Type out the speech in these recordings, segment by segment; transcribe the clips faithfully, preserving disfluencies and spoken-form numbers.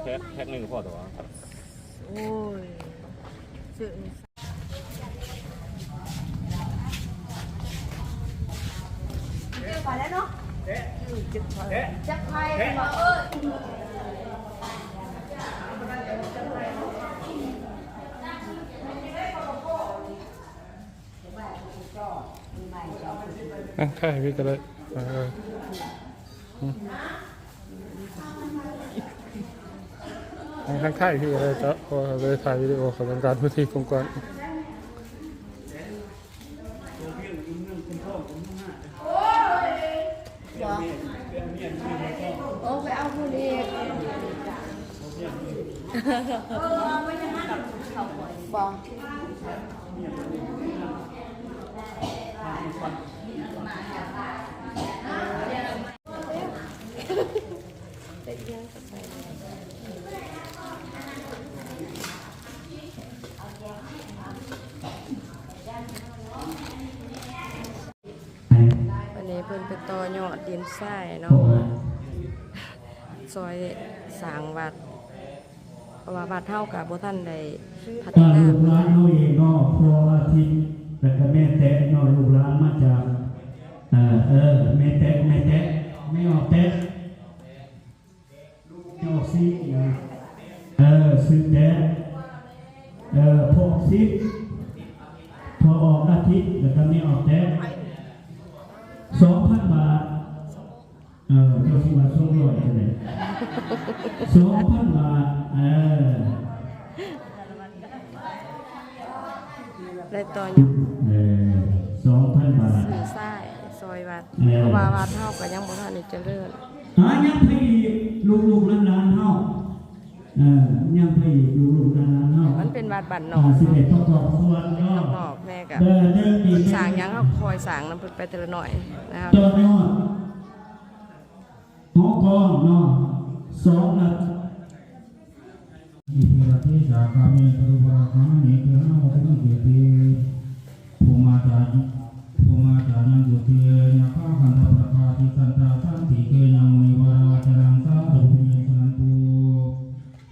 แพ็ค แพ็คหนึ่งพอตัว โอ้ย ซื้อนี่ เจอกันแล้วเนาะ จักไพ่ อ่ะ ถ่ายพี่ก็ได้ เออ อืม อ่ะ ถ่ายพี่ก็ได้เจ้า เพราะว่าเลยถ่ายวิดีโอขอต้องการพื้นที่กว้างๆ โอ้ ไปเอาผู้นี้ บอก อันนี้เพิ่นไปต่อยอดดินทรายเนาะ ซอยสร้างวัด เพราะว่าวัดเฮาก็บ่ทันได้พัฒนา ลูกหลานเฮาเองเนาะ พ่ออาทิตย์ แล้วก็แม่แต๊ะเนาะ ลูกหลานมาจาก เอ่อ เออ แม่แต๊ะ แม่แต๊ะ แม่ออกแต๊ะ แม่ออกซินะ เออ ซื้อแต๊ะ เออ พ่อออกซิ พ่อออกอาทิตย์ แล้วก็แม่ออกแต๊ะ สองพันบาท เออ เจ้าสิว่าสองร้อยจังได๋ สองพันบาท เออ ได้ต่อยอด เออ สองพันบาท ซื้อทรายซอยวัด เออ เพราะว่าวัดเฮาก็ยังบ่ทันได้เจริญ หายังไปอีก ลูกๆหลานๆเฮา เออ ยังไปอีก ลูกๆหลานๆเฮา มันเป็นวัดบ้านนอก อ่า สิได้ประกอบส่วนเนาะ นอกๆ แม่ก็ เออ เดินอีก สร้างหยังเฮาคอยสร้างนำเพิ่นไปทีละหน่อยนะครับ ต่อยอด หอกองเนาะ สองนัด Iti rakkhe cāgā me pāturakkhaṃ, iti anāgatā saṅghe ti. Bhummā cāyantu te yakkhagandhabbanāgā, tiṭṭhantā santike yaṃ munivaravacanaṃ sādhavo me suṇantu.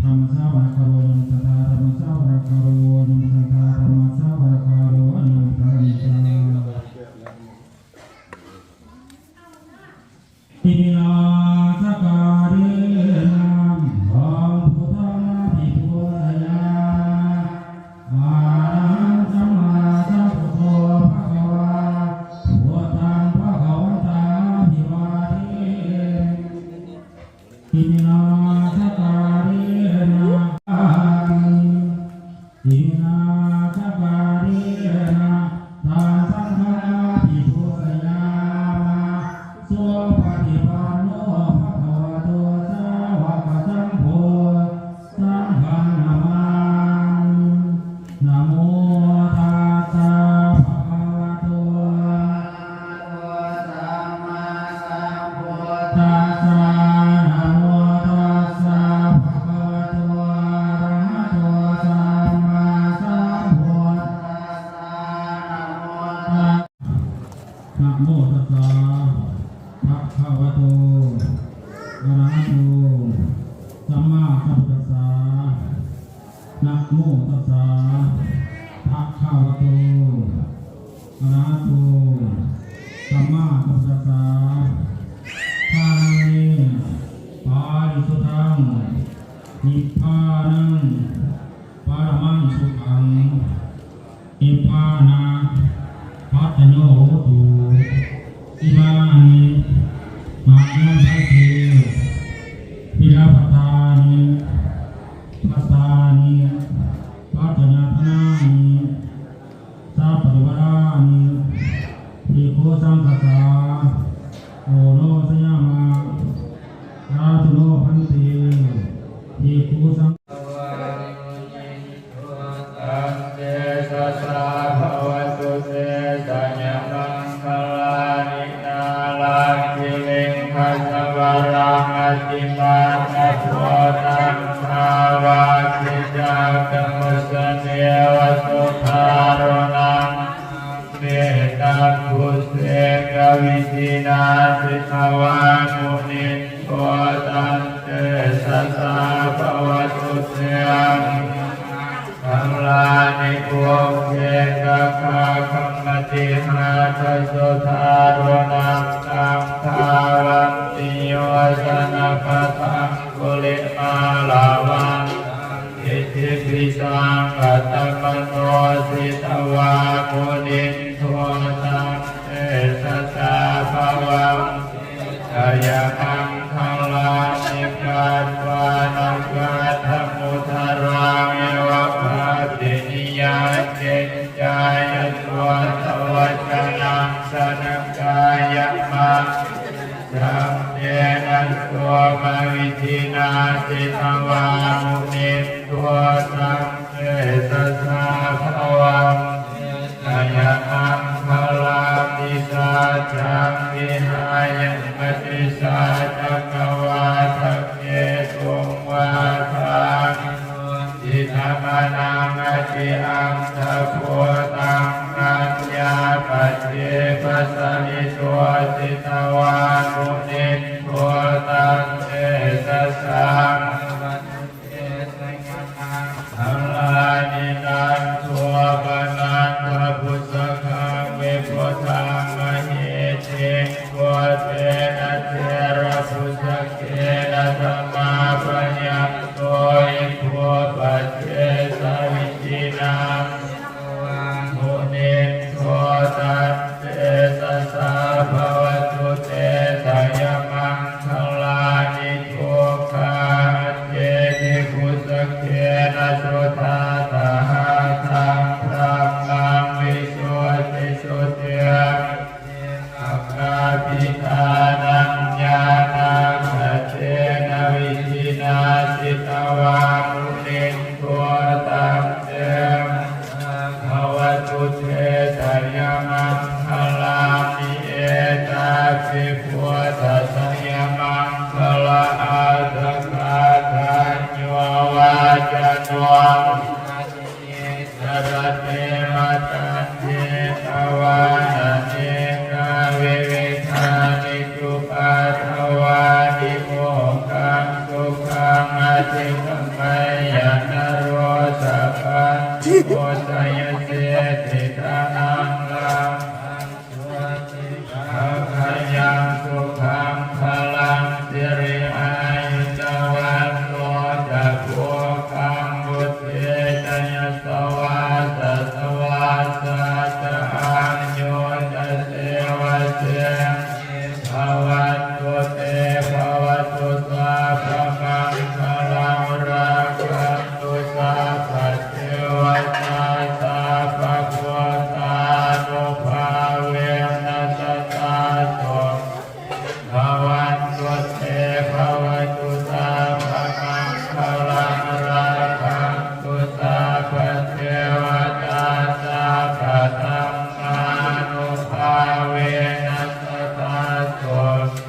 Dhammassavanakālo ayambhadantā, dhammassavanakālo ayambhadantā, dhammassavanakālo ayambhadantā. Iminā sakkārena taṃ buddhaṃ abhipūjayāma. Arahaṃ sammāsambuddho bhagavā, buddhaṃ bhagavantaṃ abhivādemi. Iminā sakkārena, iminā sakkārena taṃ saṅghaṃ abhipūjayāma. Supaṭipanno bhagavato sāvakasaṅgho, saṅghaṃ namāmi. Namo tassa bhagavato arahato sammāsambuddhassa. Namo tassa bhagavato arahato sammāsambuddhassa. Namo tassa bhagavato arahato sammāsambuddhassa. Namo tassa bhagavato arahato sammāsambuddhassa. Jhānaṃ me parisuddhaṃ, nibbānaṃ paramaṃ sukhaṃ, nibbānapaccayo hotu. Imāni mayhaṃ bhante pilapattāni, bhattāni, paccayadānāni, saparivārāni bhikkhusaṅghassa oṇojayāma. Sādhu no bhante bhikkhusaṅgh- Taṃ tejasā bhavatu te jayamaṅgalāni. Nāḷāgiriṃ gajavaraṃ atimattabhūtaṃ dāvaggicakkamasanīva sudāruṇantaṃ mettambusekavidhinā jitavā munindo taṃ tejasā bhava- maṅgalāni. Ukkhittakhaggamatihatthasudāruṇantaṃ dhāvantiyojanapathaṅgulimālavantaṃ iddhībhisaṅkhatamano jitavā munindo taṃ tejasā bhavatu te jayamaṅgalāni. Katvāna kaṭṭhamudaraṃ iva gabbhinīyā ciñcāya duṭṭhavacanaṃ janakāyamajjhe santena somavidhinā jitavā munindo taṃ tejasā bhavatu te jayamaṅgalāni. Saccaṃ vihāya matisaccakavādaketuṃ vādābhiropitamanaṃ atiandhabhūtaṃ paññāpadīpajalito jitavā munindo taṃ tejasā bhavatu te jayamaṅgalāni. Nandopanandabhujagaṃ vibudhaṃ mahiddhiṃ puttena therabhujagena damāpayanto iddhūpadesavidhinā munindo taṃ tejasā bhavatu te jayamaṅgalāni. Duggāhadiṭṭhibhujagena sudaṭṭhahatthaṃ brahmaṃ visuddhijutimiddhibakābhidhānaṃ ñāṇāgadena vidhinā jitavā munindo taṃ tejasā bhavatu te jayamaṅgalāni. Etāpi buddhajayamaṅgalaaṭṭhagāthā yo vācano sarate matandī hitvānanekavividhāni cupaddavāni mokkhaṃ sukhaṃ adhigameyya naro sapañño. Jayasiddhi dhanaṃ lābhaṃ sotthi bhāgyaṃ sukhaṃ balaṃ siri āyu ca vaṇṇo ca bhogaṃ vuḍḍhī ca yasavā satavassā ca āyu ca jīvasiddhī bhavantu te. Bhavatu sabbamaṅgalaṃ rakkhantu sabbadevatā sabbabuddhānubhāvena sadā sotthī bhavantu te. Bhavatu sabbamaṅgalaṃ rakkhantu sabbadevatā sabbadhammānubhāvena sadā sotthī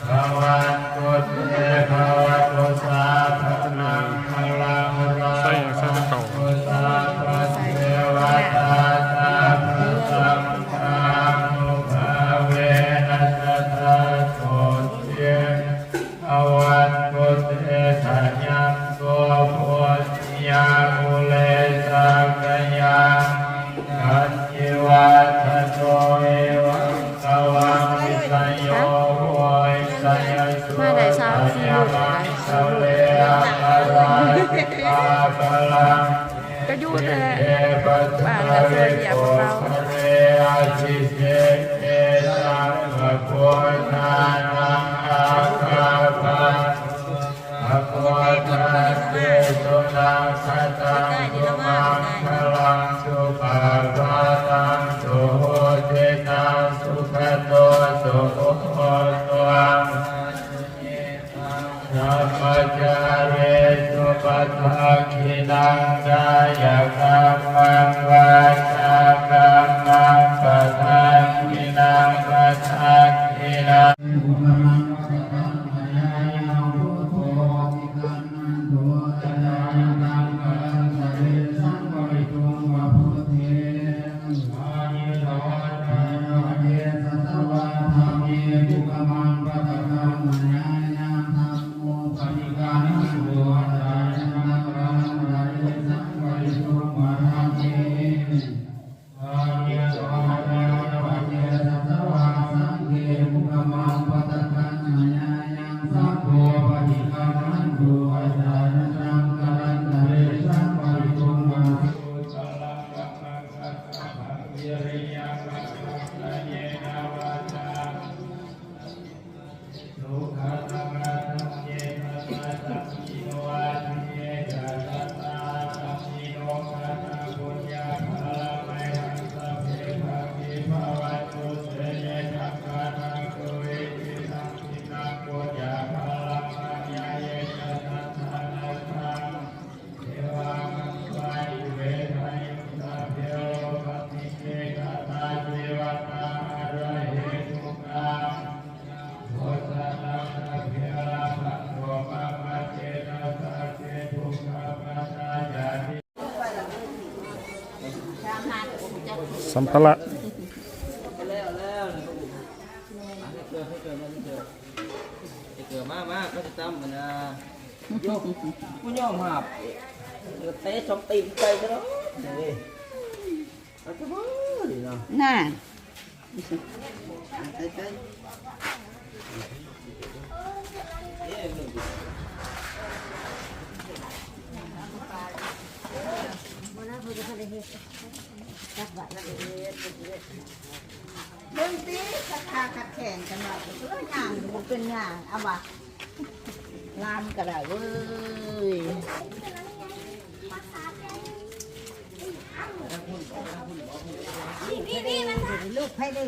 bhavantu te. Bhavatu sabbamaṅgalaṃ rakkhantu sabbadevatā sabbasaṅghānubhāvena sadā sotthī bhavantu te. Jayanto bodhiyā mūle sakyānaṃ nandivaḍḍhano evaṃ tvaṃ vijayo hohi jayassu jayamaṅgale aparājitapallaṅke sīse paṭhavipokkhare abhiseke sabbabuddhānaṃ aggappatto pamodati. Sunakkhattaṃ sumaṅgalaṃ supabhātaṃ suhuṭṭhitaṃ sukhaṇo sumuhutto ca suyiṭṭhaṃ brahmacārisu padakkhiṇaṃ kāyakammaṃ vācākammaṃ padakkhiṇaṃ padakkhiṇaṃ สัมภาระ แล้วแล้วนะก็อุ้มมาให้เกิดให้เกิดมาให้เกิดให้เกิดมามาก็จะจำมันนะโยมผู้ยอมหับเดี๋ยวเตะสองตีนไปซะแล้วนี่เอาจะเฮ้ยเนาะ น่ะ เบิ่งติศรัทธาขัดแข้งกันว่าเอ้ยย่างบ่เป็นย่างเอาว่าลามก็ได้เว้ย นี่นี่นี่มัน ลูกไผเด้อ